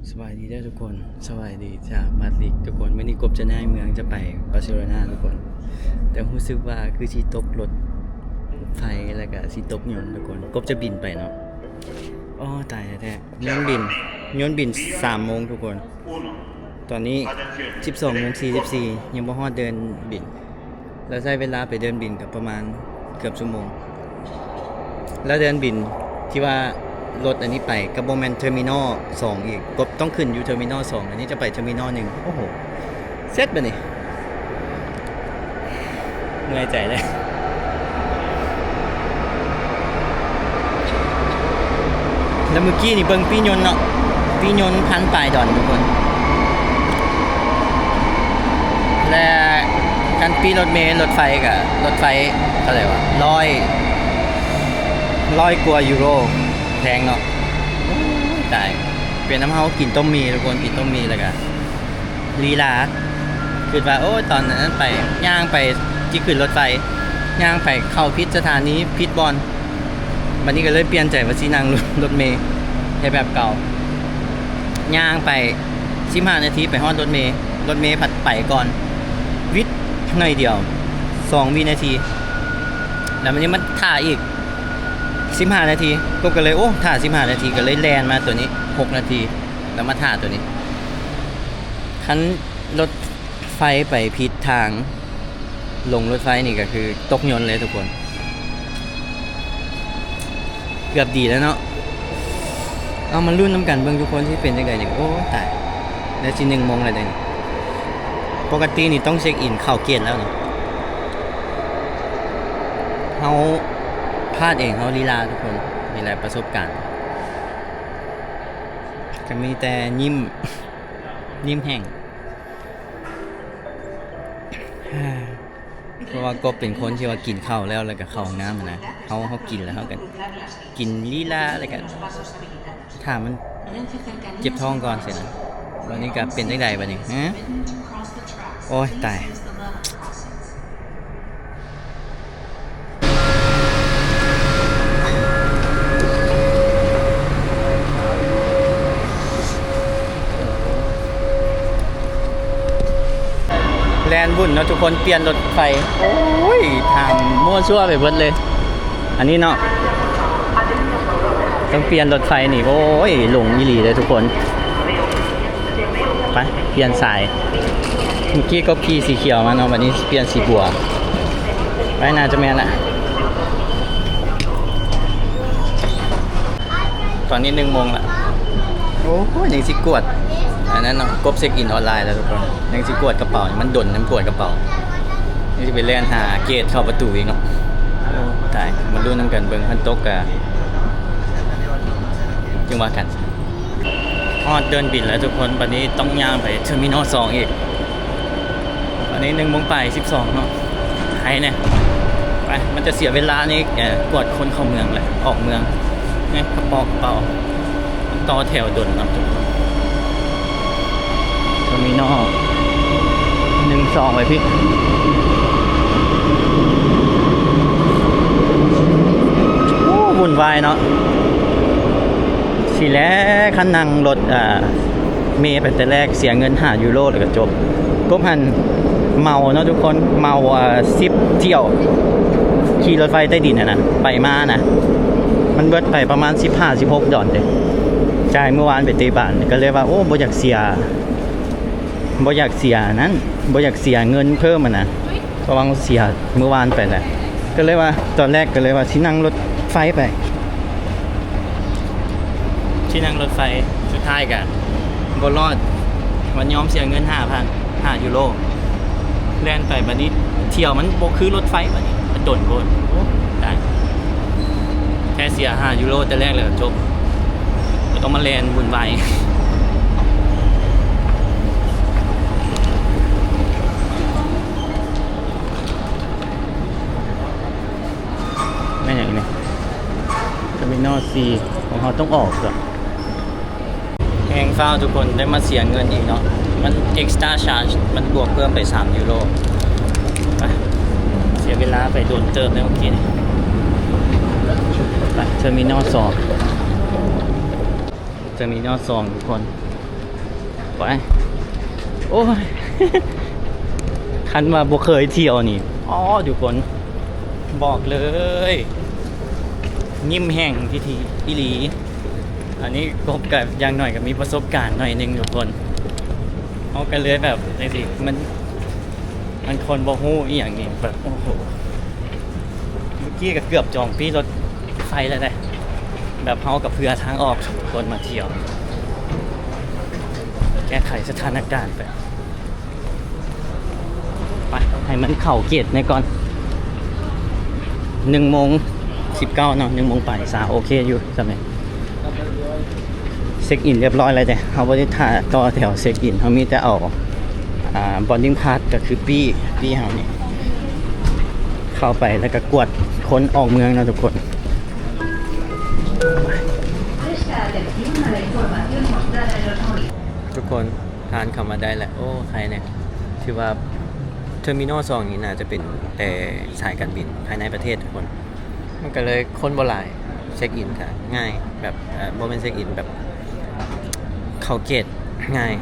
ສະບາຍດີເດີທຸກຄົນ ສະບາຍດີຈາກມາດຣິດທຸກຄົນ. ມື້ນີ້ກົບຈະຍ້າຍເມືອງຈະໄປບາເຊໂລນາທຸກຄົນ ແຕ່ຮູ້ສຶກວ່າຄືຊິຕົກລົດໄຟ ແລ້ວກະຊິຕົກຍົນທຸກຄົນ. ກົບຈະບິນໄປເນາະ. ອໍ ຕາຍແທ້ໆ ຍົນບິນ ຍົນບິນສາມໂມງທຸກຄົນ. ຕອນນີ້ສິບສອງໂມງສີ່ສິບສີ່ ຍັງບໍ່ຮອດເດີ່ນບິນ. ແລ້ວໃຊ້ເວລາໄປເດີ່ນບິນກໍປະມານເກືອບຊົ່ວໂມງ. ແລ້ວເດີ່ນບິນທີ່ວ່າລົດອັນນີ້ໄປກໍບໍ່ແມ່ນເທີມີນອລສອງອີກ ກໍຕ້ອງຂຶ້ນຢູ່ເທີມີນອລສອງ ອັນນີ້ຈະໄປເທີມີນອລໜຶ່ງ. ໂອ້ໂຫ ເສັດບາດນີ້ ເມື່ອຍໃຈເລີຍ. ແລ້ວມື້ກີ້ນີ້ເບິ່ງປີ້ຍົນເນາະ ປີ້ຍົນພັນປາຍດອນທຸກຄົນ. ແລະ ຄັນປີ້ລົດເມລົດໄຟກະ ລົດໄຟເທົ່າໃດວະ ຮ້ອຍ ຮ້ອຍກວ່າຢູໂຣ ແພງເນາະ. ໂອ້ຍ ຕາຍ ເປັນນຳເຮົາກິນຕົ້ມໝີ່ທຸກຄົນ ກິນຕົ້ມໝີ່ແລ້ວກະລີລາ ຄິດວ່າ ໂອ້ຍ ຕອນນັ້ນໄປ ຍ່າງໄປ ຊິຂຶ້ນລົດໄຟ ຍ່າງໄປເຂົ້າຜິດສະຖານີ ຜິດບ່ອນ. ບັດນີ້ກໍເລີຍປ່ຽນໃຈວ່າຊິນັ່ງລົດເມ ເຮັດແບບເກົ່າ. ຍ່າງໄປສິບຫ້ານາທີໄປຮອດລົດເມ, ລົດເມພັດໄປກ່ອນວິດໜ້ອຍດຽວ ສອງວິນາທີ. ແລ້ວບັດນີ້ມາຖ້າອີກສິບຫ້ານາທີ ກົບກໍເລີຍ ໂອ້ ຖ້າສິບຫ້ານາທີ ກໍເລີຍແລ່ນມາຕົວນີ້ຫົກນາທີ ແລ້ວມາຖ້າຕົວນີ້. ຄັນລົດໄຟໄປຜິດທາງ ລົງລົດໄຟນີ້ກໍຄືຕົກຍົນເລີຍທຸກຄົນ. ເກືອບດີແລ້ວເນາະ. ເອົາມາລຸ້ນນຳກັນເບິ່ງທຸກຄົນ ຊິເປັນຈັ່ງໃດນີ້. ໂອ້ ຕາຍ ແລ້ວຊິໜຶ່ງໂມງແລ້ວເດ້. ປົກກະຕິນີ້ຕ້ອງເຊັກອິນເຂົ້າເກດແລ້ວນີ້ ເຮົາພາດເອງ ເຮົາລີລາທຸກຄົນ. ນີ້ແຫຼະປະສົບການ ກໍມີແຕ່ຍິ້ມ ຍິ້ມແຫ້ງ. ເພາະວ່າກໍເປັນຄົນທີ່ວ່າກິນເຂົ້າແລ້ວ ແລ້ວກໍເຂົ້າຫ້ອງນ້ຳນະ. ເຮົາ ເຮົາກິນແລ້ວ ເຮົາກໍກິນລີລາ ແລ້ວກໍຖ້າມັນເຈັບທ້ອງກ່ອນຊີ້ນະ. ບັດນີ້ກໍເປັນຈັ່ງໃດບັດນີ້ ຮະ? ໂອ້ຍ ຕາຍ. ແລ່ນວຸ້ນເນາະທຸກຄົນ ປ່ຽນລົດໄຟ. ໂອ້ຍ ທາງມົ້ວຊົ່ວໄປເບິດເລີຍ ອັນນີ້ເນາະ. ຕ້ອງປ່ຽນລົດໄຟນີ້ ໂອ້ຍ ຫຼົງອີ່ຫຼີເດ້ທຸກຄົນ. ໄປ ປ່ຽນສາຍ. ເມື່ອກີ້ກໍຂີ່ສີຂຽວມາເນາະ ບັດນີ້ປ່ຽນສີບົວ. ໄປ ໜ້າຈະແມ່ນລະ. ຕອນນີ້ໜຶ່ງໂມງລະ. ໂອ້ຍ ຍັງຊິກວດອັນນັ້ນເນາະ ກົບເຊັກອິນອອນລາຍແລ້ວທຸກຄົນ. ຍັງຊິກວດກະເປົາ ມັນດົນນຳກວດກະເປົາ. ຍັງຊິໄປແລ່ນຫາເກດເຂົ້າປະຕູອີກເນາະ. ໂອ້ ຕາຍ. ມາລຸ້ນນຳກັນເບິ່ງ ຄັນຕົກກະຈຶ່ງວ່າກັນ. ຮອດເດີ່ນບິນແລ້ວທຸກຄົນ ບັດນີ້ຕ້ອງຍ່າງໄປເທີມີນອລສອງອີກ. ຕອນນີ້ໜຶ່ງໂມງປາຍສິບສອງເນາະ. ໄຄແນ່ ໄປ ມັນຈະເສຍເວລາໃນ ເອີ ກວດຄົນເຂົ້າເມືອງແຫຼະ ອອກເມືອງ ແນ່ ກະເປົາ ກະເປົາ ມັນຕໍ່ແຖວດົນເນາະທຸກຄົນ. ເທີມີນອລໜຶ່ງ ສອງ ໄວ້ພີ້. ໂອ້ ວຸ້ນວາຍເນາະ. ຊິແລ ຄັນນັ່ງລົດ ເອີ ເມໄປແຕ່ແລກ ເສຍເງິນຫ້າຢູໂຣ ແລ້ວກໍຈົບ. ກົບຫັ້ນເມົາເນາະທຸກຄົນ ເມົາ ເອີ ສິບຖ້ຽວ ຂີ່ລົດໄຟໃຕ້ດິນຫັ້ນນະ ໄປມານະ ມັນເບິດໄປປະມານສິບຫ້າ ສິບຫົກດອນເດ້. ຈ່າຍມື້ວານໄປເຕະບານ ກໍເລີຍວ່າ ໂອ້ ບໍ່ຢາກເສຍ ບໍ່ຢາກເສຍອັນນັ້ນ ບໍ່ຢາກເສຍເງິນເພີ່ມຫັ້ນນະ. ເພາະວ່າເສຍມື້ວານໄປແຫຼະ ກໍເລີຍວ່າ ຕອນແລກກໍເລີຍວ່າຊິນັ່ງລົດໄຟໄປ ຊິນັ່ງລົດໄຟ ສຸດທ້າຍກະບໍ່ລອດ ມັນຍອມເສຍເງິນຫ້າພັນ ຫ້າຢູໂຣ ແລ່ນໄປ. ບັດນີ້ຖ້ຽວມັນບໍ່ຄືລົດໄຟ ບັດນີ້ມັນດົນໂພດ. ໂອ້ ຕາຍ ແຄ່ເສຍຫ້າຢູໂຣແຕ່ແລກແລ້ວກໍຈົບ ບໍ່ຕ້ອງມາແລ່ນວຸ້ນວາຍ. ແມ່ນຫຍັງນີ້ ເທີມີນອລສີ່ ຂອງເຮົາຕ້ອງອອກເນາະ. ແຮງຟ້າວທຸກຄົນ ໄດ້ມາເສຍເງິນອີກເນາະ ມັນ extra charge ມັນບວກເພີ່ມໄປສາມຢູໂຣ. ໄປ ເສຍເວລາໄປດົນເຕີບໃນເມື່ອກີ້ນີ້. ໄປ ເທີມີນອລສອງ ເທີມີນອລສອງທຸກຄົນ. ໄປ ໂອ້ຍ ຄັນວ່າບໍ່ເຄີຍທ່ຽວນີ້ ອໍ ທຸກຄົນ ບອກເລີຍ ຍິ້ມແຫ້ງທີ່ ທີ່ອີ່ຫຼີ. ອັນນີ້ກົບກະຢ່າງໜ້ອຍກະມີປະສົບການໜ້ອຍໜຶ່ງທຸກຄົນ ເຮົາກະເລີຍແບບຈັ່ງຊີ້ ມັນ ມັນຄົນບໍ່ຮູ້ອີ່ຫຍັງນີ້ ແບບ ໂອ້ໂຫ ເມື່ອກີ້ກະເກືອບຈອງປີ້ລົດໄຟແລ້ວເດ້ ແບບເຮົາກະເພື່ອທາງອອກ ຄົນມາທ່ຽວ ແກ້ໄຂສະຖານະການໄປ ໄປ ໃຫ້ມັນເຂົ້າເກດແນ່ກ່ອນ ໜຶ່ງໂມງສິບເກົ້າເນາະ ໜຶ່ງໂມງປາຍຊາວ ໂອເຄຢູ່ ສ່ຳນີ້ ເຊັກອິນຮຽບຮ້ອຍແລ້ວເດ້ ເຮົາບໍ່ໄດ້ຖ້າຕໍ່ແຖວເຊັກອິນ ເຮົາມີແຕ່ເອົາ ອ່າ ບອດດິ້ງພາສ ກະຄືປີ້ ປີ້ເຮົານີ້ ເຂົ້າໄປ ແລ້ວກະກວດຄົນອອກເມືອງເນາະທຸກຄົນ. ທຸກຄົນ ຜ່ານເຂົ້າມາໄດ້ແລ້ວ ໂອ້ ໄຄແນ່ ຖືວ່າເທີມີນໍສອງນີ້ໜ້າຈະເປັນແຕ່ສາຍການບິນພາຍໃນປະເທດທຸກຄົນ ມັນກະເລີຍຄົນບໍ່ຫຼາຍ ເຊັກອິນກະງ່າຍ ແບບ ເອີ ບໍ່ແມ່ນເຊັກອິນ ແບບເຂົ້າເກດງ່າຍ.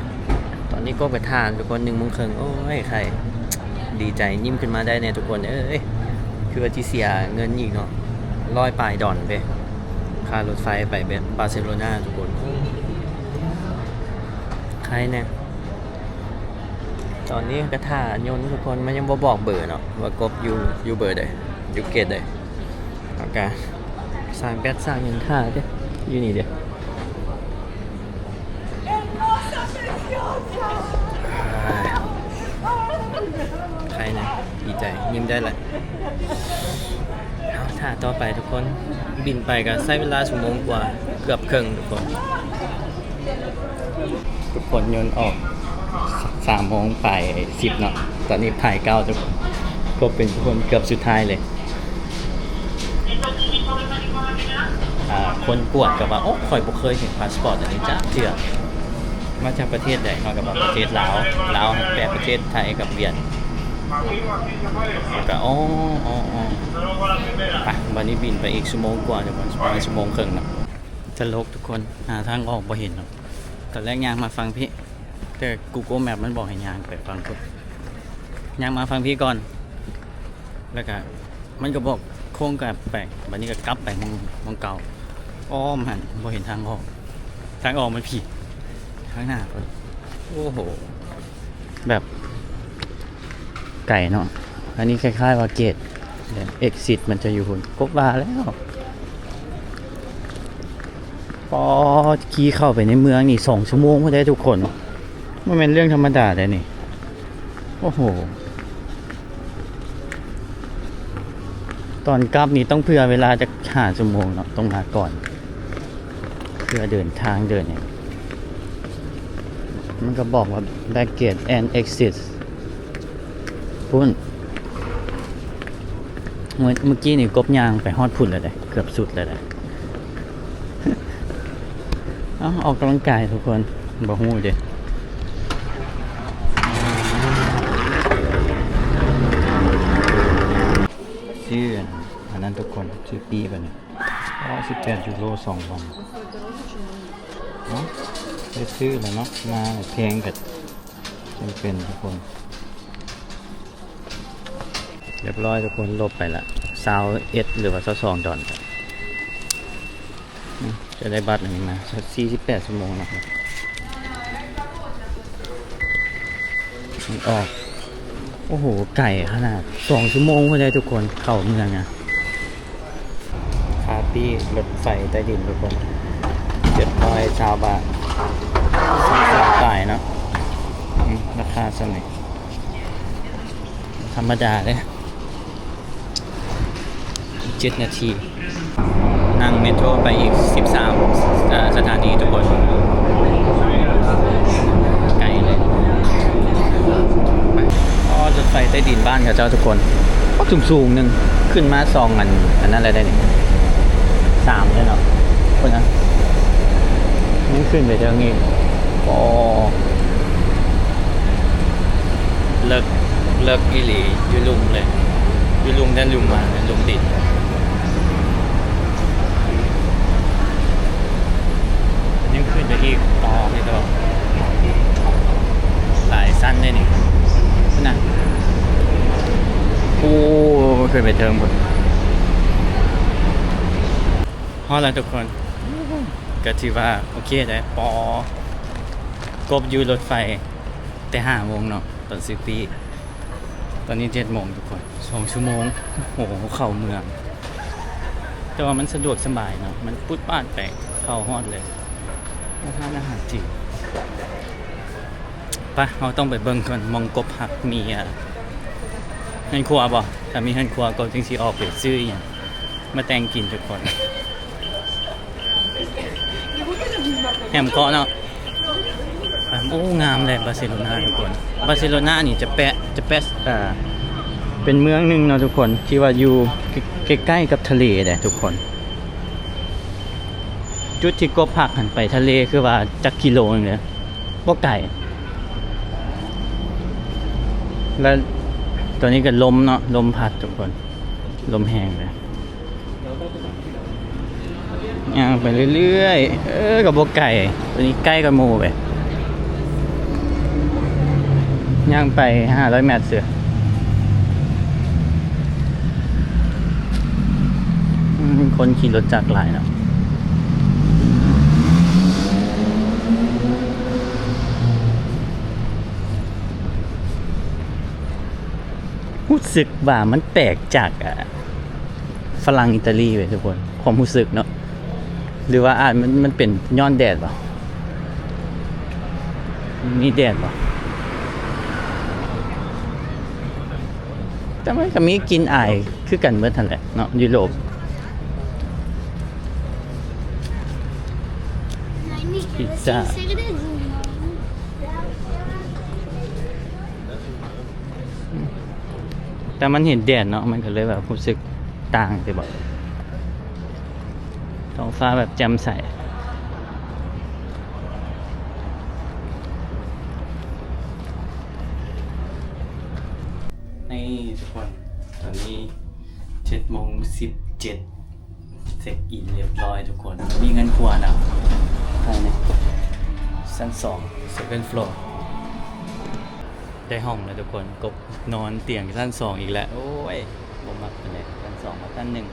ຕອນນີ້ກົບກະຖ້າທຸກຄົນ ໜຶ່ງໂມງເຄິ່ງ ໂອ້ຍ ໄຄ ດີໃຈ ຍິ້ມຂຶ້ນມາໄດ້ແນ່ທຸກຄົນເອີຍ ຄືວ່າຊິເສຍເງິນອີກເນາະ ຮ້ອຍປາຍດອນເດ້ ຄ່າລົດໄຟໄປບາເຊໂລນາທຸກຄົນ ໄຄແນ່. ຕອນນີ້ກະຖ້າຍົນທຸກຄົນ ມັນຍັງບໍ່ບອກເບີເນາະ ວ່າກົບຢູ່ ຢູ່ເບີໃດ ຢູ່ເກດໃດ ແລ້ວກະສາກແບັດສາກຫຍັງຖ້າເດ້ ຢູ່ນີ້ເດ້ ໄຄແນ່ ດີໃຈ ຍິ້ມໄດ້ແລ້ວ. ເຮົາຖ້າຕໍ່ໄປທຸກຄົນ ບິນໄປກະໃຊ້ເວລາຊົ່ວໂມງກວ່າ ເກືອບເຄິ່ງທຸກຄົນ ທຸກຄົນຍົນອອກສາມໂມງປາຍສິບເນາະ ຕອນນີ້ປາຍເກົ້າທຸກຄົນ ກົບເປັນຄົນເກືອບສຸດທ້າຍເລີຍ. ອ່າ ຄົນກວດກະວ່າ ໂອ້ ຂ້ອຍບໍ່ເຄີຍເຫັນພາສປອດອັນນີ້ຈັກເທື່ອ ມາຈາກປະເທດໃດ ເຮົາກະວ່າປະເທດລາວ ລາວແປປະເທດໄທກັບຫວຽດ ກະ ອໍ ອໍ ໄປ ບາດນີ້ບິນໄປອີກຊົ່ວໂມງກວ່າທຸກຄົນ ປະມານຊົ່ວໂມງເຄິ່ງເນາະ. ຕະຫຼົກທຸກຄົນ ຫາທາງອອກບໍ່ເຫັນເນາະ ຕອນແລກຍ່າງມາຝັ່ງພີ້ ແຕ່ກູໂກແມັບມັນບອກໃຫ້ຍ່າງໄປຝັ່ງພຸ້ນ ຍ່າງມາຝັ່ງພີ້ກ່ອນ ແລ້ວກະມັນກະບອກໂຄ້ງກັບໄປ ບາດນີ້ກະກັບໄປໝ່ອງ ໝ່ອງເກົ່າ ອ້ອມຫັ້ນ ບໍ່ເຫັນທາງອອກ ທາງອອກມັນພີ້ ທາງໜ້າພຸ້ນ ໂອ້ໂຫ ແບບ ໄກເນາະ ອັນນີ້ຄ້າຍໆວ່າເກດ ເອັກຊິດມັນຈະຢູ່ພຸ້ນ ກົບວ່າແລ້ວ ປໍ ຂີ່ເຂົ້າໄປໃນເມືອງນີ້ສອງຊົ່ວໂມງພຸ້ນເດ້ທຸກຄົນ ບໍ່ແມ່ນເລື່ອງທຳມະດາເດ້ນີ້ ໂອ້ໂຫ ຕອນກັບນີ້ຕ້ອງເຜື່ອເວລາຈັກຫ້າຊົ່ວໂມງເນາະ ຕ້ອງມາກ່ອນ ເພື່ອເດີນທາງເດີນຫຍັງ ມັນກະບອກວ່າ baggage and exit ພຸ້ນ ເມື່ອ ເມື່ອກີ້ນີ້ກົບຍ່າງໄປຮອດພຸ້ນແລ້ວເດ້ ເກືອບສຸດແລ້ວເດ້ ເອົ້າ ອອກກຳລັງກາຍທຸກຄົນ ບໍ່ຮູ້ເດ້ ຊື່ອັນນັ້ນທຸກຄົນ ຊື່ປີ້ບາດນີ້ ອໍ ສິບແປດຢູໂຣສອງວັນ ເອົ້າ ໄດ້ຊື້ແລ້ວເນາະ ມາແພງກະຈຳເປັນທຸກຄົນ. ຮຽບຮ້ອຍທຸກຄົນ ລົບໄປລະຊາວເອັດ ຫຼືວ່າຊາວສອງດອນ ອືມ ຈະໄດ້ບັດອັນນີ້ມາ ສີ່ສິບແປດຊົ່ວໂມງເນາະ ອອກ ໂອ້ໂຫ ໄກຂະໜາດ ສອງຊົ່ວໂມງພຸ້ນເດ້ທຸກຄົນ ເຂົ້າເມືອງອະ. ຄ່າປີ້ລົດໄຟໃຕ້ດິນທຸກຄົນ ເຈັດຮ້ອຍຊາວບາດ ສອງສາມປາຍເນາະ ອືມ ລາຄາສ່ຳນີ້ ທຳມະດາເດ້ ເຈັດນາທີ ນັ່ງເມໂທຣໄປອີກສິບສາມ ເອີ ສະຖານີທຸກຄົນ ໄກເລີຍ ອໍ ລົດໄຟໃຕ້ດິນບ້ານເຂົາເຈົ້າທຸກຄົນ ໂອ້ ສູງໆ ໜຶ່ງ ຂຶ້ນມາສອງອັນ ອັນນັ້ນແລ້ວໄດ໋ນີ້ ສາມແລ້ວເນາະ ພຸ້ນນະ ຍັງຂຶ້ນໄປເທິງອີກ ອໍ ເລິກ ເລິກອີ່ຫຼີ ຢູ່ລຸ່ມເລີຍ ຢູ່ລຸ່ມນັ້ນລຸ່ມມາ ລຸ່ມດິນ ຍັງຂຶ້ນໄປອີກຕໍ່ ນີ້ຕໍ່. ຂຶ້ນໄປເທິງພຸ້ນ. ຮອດແລ້ວທຸກຄົນ ກໍຖືວ່າໂອເຄໄດ໋ ປໍ ກົບຢູ່ລົດໄຟແຕ່ຫ້າໂມງເນາະ ຕອນຊື້ປີ້. ຕອນນີ້ເຈັດໂມງທຸກຄົນ ສອງຊົ່ວໂມງ. ໂອ້ໂຫ ເຂົ້າເມືອງ ແຕ່ວ່າມັນສະດວກສະບາຍເນາະ ມັນປຸດປາດໄປ ເຂົ້າຮອດເລີຍ. ຮ້ານອາຫານຈີນ ໄປ ເຮົາຕ້ອງໄປເບິ່ງກ່ອນ ໝ່ອງກົບຮັກມີ ອ່າ ເຮືອນຄົວບໍ່? ຖ້າມີເຮືອນຄົວກໍຈຶ່ງຊິອອກໄປຊື້ອີ່ຫຍັງມາແຕ່ງກິນທຸກຄົນ. ແຮມເກາະເນາະ. ໂອ້ ງາມເດ ບາເຊໂລນາທຸກຄົນ. ບາເຊໂລນານີ້ຈະແປະ ຈະແປະ ເປັນເມືອງໜຶ່ງເນາະທຸກຄົນ ທີ່ວ່າຢູ່ໃກ້ໆກັບທະເລເດ້ທຸກຄົນ. ຈຸດທີ່ກົບພັກຫັ້ນໄປທະເລຄືວ່າຈັກກິໂລໜຶ່ງເດ້ ບໍ່ໄກ. ແລ້ວຕອນນີ້ກໍລົມເນາະ ລົມພັດທຸກຄົນ ລົມແຮງເດ້. ຍ່າງໄປເລື້ອຍໆ ເອີ ກໍບໍ່ໄກ ຕົວນີ້ໃກ້ກວ່າໝູ່ເວີຍ. ຍ່າງໄປຫ້າຮ້ອຍແມັດຊື່. ອືມ ຄົນຂີ່ລົດຈັກຫຼາຍເນາະ. ຮູ້ສຶກວ່າມັນແປກຈາກ ອ່າ ຝຣັ່ງ ອີຕາລີເວີຍທຸກຄົນ ຄວາມຮູ້ສຶກເນາະ. ຫຼືວ່າອາດ ມັນ ມັນເປັນຍ້ອນແດດບໍ່? ມີແດດບໍ່? ແຕ່ມັນກໍມີກິ່ນອາຍຄືກັນເໝິດຫັ້ນແຫຼະເນາະ ຢູໂຣບ. ພິດຊາ ແຕ່ມັນເຫັນແດດເນາະ ມັນກໍເລີຍແບບຮູ້ສຶກຕ່າງ ຊິບອກ ທ້ອງຟ້າແບບແຈ່ມໃສ. ນີ້ທຸກຄົນ ຕອນນີ້ເຈັດໂມງສິບເຈັດ ເຊັກອິນຮຽບຮ້ອຍທຸກຄົນ. ມີເຮືອນຄົວນຳ ໃນຊັ້ນສອງ second floor. ໄດ້ຫ້ອງແລ້ວທຸກຄົນ ກົບນອນຕຽງຊັ້ນສອງອີກແລ້ວ. ໂອ້ຍ ບໍ່ມັກປານໃດ ຊັ້ນສອງກັບຊັ້ນໜຶ່ງ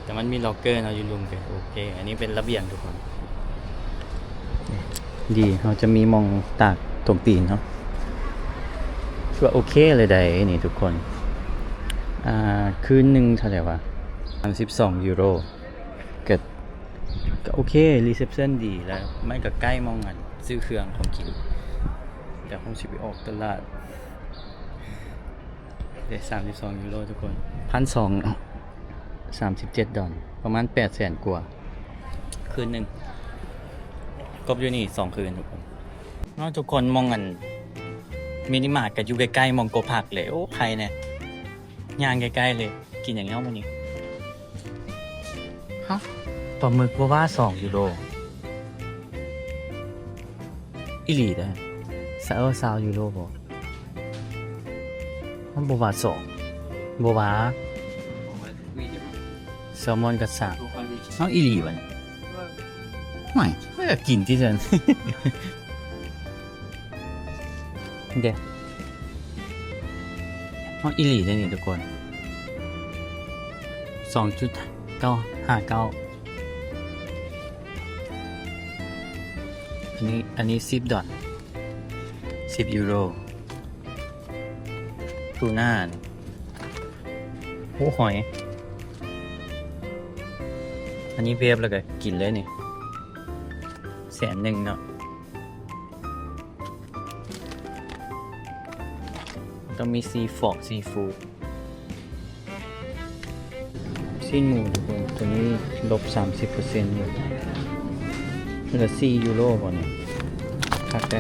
ແຕ່ມັນມີລັອກເກີເນາະ ຢູ່ລຸ່ມກໍໂອເຄ. ອັນນີ້ເປັນລະບຽງທຸກຄົນ ດີ ເຮົາຈະມີໝ່ອງຕາກຖົງຕີນເນາະ ຖືວ່າໂອເຄເລີຍໃດ໋ນີ້ທຸກຄົນ. ອ່າ ຄືນໜຶ່ງເທົ່າໃດວະ? ສາມສິບສອງຢູໂຣ ກໍ ກໍໂອເຄ ຣີເຊັບຊັນດີ ແລ້ວມັນກໍໃກ້ໝ່ອງອັນຊື້ເຄື່ອງຂອງກິນ ແຕ່ຄົງຊິໄປອອກຕະຫຼາດ. ເດ້ ສາມສິບສອງຢູໂຣທຸກຄົນ ພັນສອງ ສາມສິບເຈັດດອນ ປະມານແປດແສນກວ່າ ຄືນໜຶ່ງ ກົບຢູ່ນີ້ສອງຄືນທຸກຄົນເນາະ. ທຸກຄົນ ໝ່ອງອັນມິນິມາດກໍຢູ່ໃກ້ໆ ໝ່ອງກົບພັກເລີຍ. ໂອ້ ໄຄແນ່ ຍ່າງໃກ້ໆເລີຍ. ກິນຫຍັງເນາະມື້ນີ້? ຮະ ປາໝຶກບໍ່ວ່າສອງຢູໂຣ ອີ່ຫຼີເດ້ ຊາວ ຊາວຢູໂຣບໍ່? ມັນບໍ່ວ່າສອງ ບໍ່ວ່າ ແຊລມອນກັບສາມ. ເອົ້າ ອີ່ຫຼີບໍ່ນີ້? ໂອ້ຍ ມັນກໍກິນຕິຊັ້ນ ເດ້. ຮອດອີ່ຫຼີເດ້ນີ້ທຸກຄົນ ສອງຈຸດເກົ້າຫ້າເກົ້າ. ອັນນີ້ ອັນນີ້ສິບດອນ ສິບຢູໂຣ. ທູນາ ໂອ້ ຫອຍ. ອັນນີ້ເວຟແລ້ວກໍກິນເລີຍນີ້ ແສນໜຶ່ງເນາະ. ຕ້ອງມີຊີຟອກ ຊີຟູດ. ຊີ້ນໝູທຸກຄົນ ຕົວນີ້ລົບສາມສິບເປີເຊັນຢູ່ ເຫຼືອສີ່ຢູໂຣບໍ່ນີ້ ຄັກແທ້.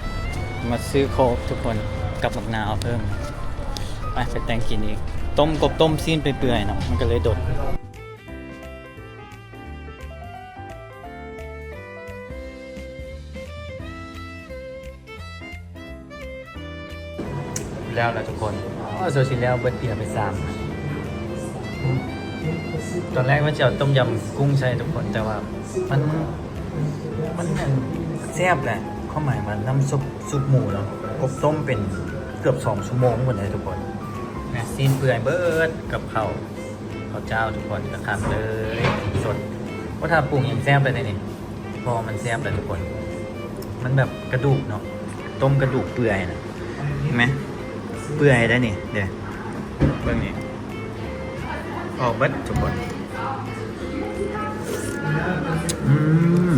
ມາຊື້ໂຄກທຸກຄົນ ກັບໝາກນາວເພີ່ມ. ໄປ ໄປແຕ່ງກິນອີກ. ຕົ້ມ ກົບຕົ້ມຊີ້ນເປື່ອຍໆເນາະ ມັນກໍເລີຍດົນ. ແລ້ວລະທຸກຄົນ ໂອ້ ໂຊຊິແລ້ວເບິດເບຍໄປສາມ. ຕອນແລກວ່າຈະເອົາຕົ້ມຍຳກຸ້ງໃສ່ທຸກຄົນ ແຕ່ວ່າມັນ ມັນ ມັນແຊບແຫຼະ ຄວາມໝາຍວ່ານ້ຳຊຸບ ຊຸບໝູເນາະ ກົບຕົ້ມເປັນເກືອບສອງຊົ່ວໂມງພຸ້ນເດ້ທຸກຄົນ. ຊີ້ນເປື່ອຍເບິດກັບເຂົ້າ. ເຂົ້າເຈົ້າທຸກຄົນ ຄັກໆເລີຍ ກິນສົດ. ບໍ່ຖ້າປຸງຍັງແຊບເລີຍເດນີ້ ເພາະວ່າມັນແຊບເລີຍທຸກຄົນ. ມັນແບບກະດູກເນາະ ຕົ້ມກະດູກເປື່ອຍນະ ເຫັນໄໝ? ເປື່ອຍໄດ໋ນີ້ ເດ້ ເບິ່ງນີ້ ອອກເບິດທຸກຄົນ. ອືມ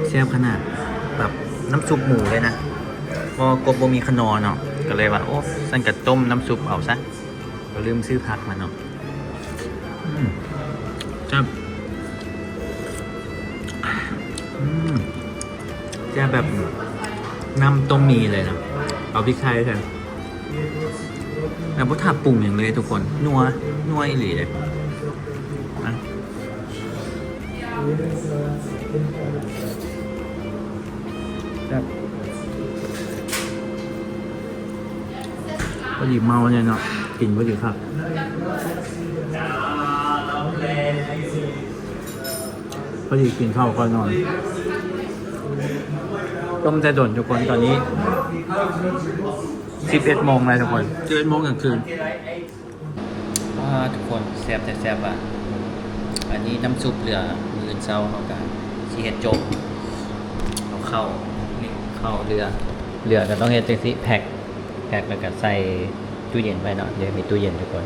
ແຊບຂະໜາດ ແບບນ້ຳຊຸບໝູເລີຍນະ ເພາະວ່າກົບບໍ່ມີຂະໜໍ່ເນາະ ກໍເລີຍວ່າ ໂອ້ ຊັ້ນກໍຕົ້ມນ້ຳຊຸບເອົາຊະ ກໍລືມຊື້ຜັກມາເນາະ. ອືມ ແຊບ ອືມ ແຊບແບບນ້ຳຕົ້ມໝີ່ເລີຍນະ ເອົາພິກໄທໃສ່ ແບບບໍ່ຖ້າປຸງຫຍັງເລີຍທຸກຄົນ ນົວ ນົວອີ່ຫຼີເລີຍ. ແຊບ ພໍດີເມົາແດ່ເນາະ ກິນພໍດີຄັກ ພໍດີກິນເຂົ້າກ່ອນນອນ. ຕົ້ມແຕ່ດົນທຸກຄົນ ຕອນນີ້ສິບເອັດໂມງແລ້ວທຸກຄົນ ສິບເອັດໂມງກາງຄືນ. ວ້າ ທຸກຄົນ ແຊບແທ້ແຊບວ່າ. ອັນນີ້ນ້ຳຊຸບເຫຼືອ ມື້ອື່ນເຊົ້າເຮົາກະຊິເຮັດໂຈກ ເອົາເຂົ້າ ນີ້ເຂົ້າເຫຼືອ ເຫຼືອກະຕ້ອງເຮັດຈັ່ງຊີ້ ແພັກ ແພັກແລ້ວກະໃສ່ຕູ້ເຢັນໄວ້ເນາະ ເດ ມີຕູ້ເຢັນທຸກຄົນ.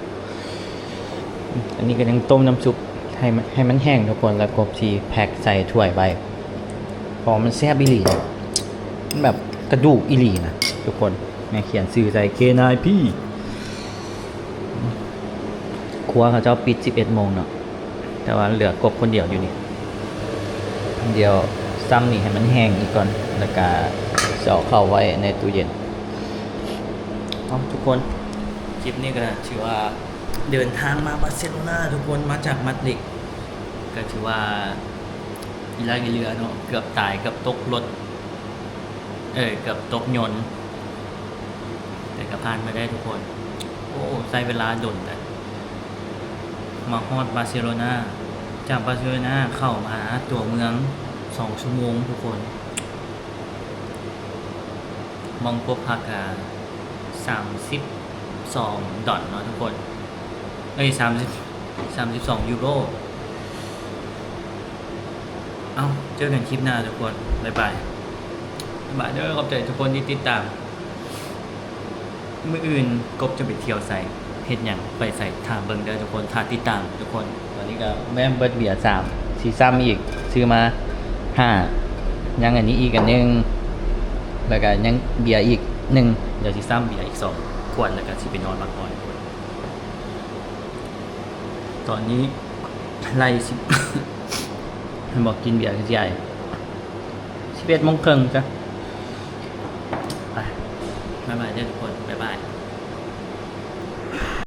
ອັນນີ້ກະຍັງຕົ້ມນ້ຳຊຸບໃຫ້ມັນ ໃຫ້ມັນແຫ້ງທຸກຄົນ ແລ້ວກົບຊິແພັກໃສ່ຖ້ວຍໄວ້ ເພາະວ່າມັນແຊບອີ່ຫຼີນະ ມັນແບບກະດູກອີ່ຫຼີນະທຸກຄົນ. ແມ່ຂຽນຊື່ໃສ່ ເຄນາຍພີ. ຄົວເຂົາເຈົ້າປິດສິບເອັດໂມງເນາະ ແຕ່ວ່າເຫຼືອກົບຄົນດຽວຢູ່ນີ້. ດຽວຊ້ຳນີ້ໃຫ້ມັນແຫ້ງອີກກ່ອນ ແລ້ວກະຊິເອົາເຂົ້າໄວ້ໃນຕູ້ເຢັນ. ເອົາ ທຸກຄົນ ຄລິບນີ້ກະຖືວ່າເດີນທາງມາບາເຊໂລນາທຸກຄົນ ມາຈາກມາດຣິດ ກະຖືວ່າອີ່ຫຼັກອີ່ເຫຼືອເນາະ ເກືອບຕາຍ ເກືອບຕົກລົດ ເອີ ເກືອບຕົກຍົນ ແຕ່ກະຜ່ານມາໄດ້ທຸກຄົນ. ໂອ້ ໃຊ້ເວລາດົນແຫຼະ ມາຮອດບາເຊໂລນາ ຈາກບາເຊໂລນາເຂົ້າມາຫາຕົວເມືອງສອງຊົ່ວໂມງທຸກຄົນ. ມອງກົບພັກກະສາມສິບສອງດອນເນາະທຸກຄົນ ເອີຍ ສາມສິບ ສາມສິບສອງຢູໂຣ. ເອົ້າ ເຈີກັນຄລິບໜ້າທຸກຄົນ ບາຍບາຍ ບາຍບາຍເດີ ຂອບໃຈທຸກຄົນທີ່ຕິດຕາມ. ມື້ອື່ນກົບຈະໄປທ່ຽວໃສ ເຮັດຫຍັງ ໄປໃສ ຖ້າເບິ່ງເດີທຸກຄົນ ຖ້າຕິດຕາມທຸກຄົນ. ຕອນນີ້ກະແມ່ນເບິດເບຍສາມ ຊິຊ້ຳອີກ ຊື້ມາຫ້າ ຍັງອັນນີ້ອີກອັນໜຶ່ງ ແລ້ວກະຍັງເບຍອີກໜຶ່ງ ດຽວຊິຊ້ຳເບຍອີກສອງຂວດ ແລ້ວກະຊິໄປນອນພັກຜ່ອນ. ຕອນນີ້ໄລ່ສິບ ໃຫ້ບອກກິນເບຍຄືຊິໄອ ສິບເອັດໂມງເຄິ່ງຈ້ະ. ໄປ ບາຍບາຍເດີທຸກຄົນ ບາຍບາຍ.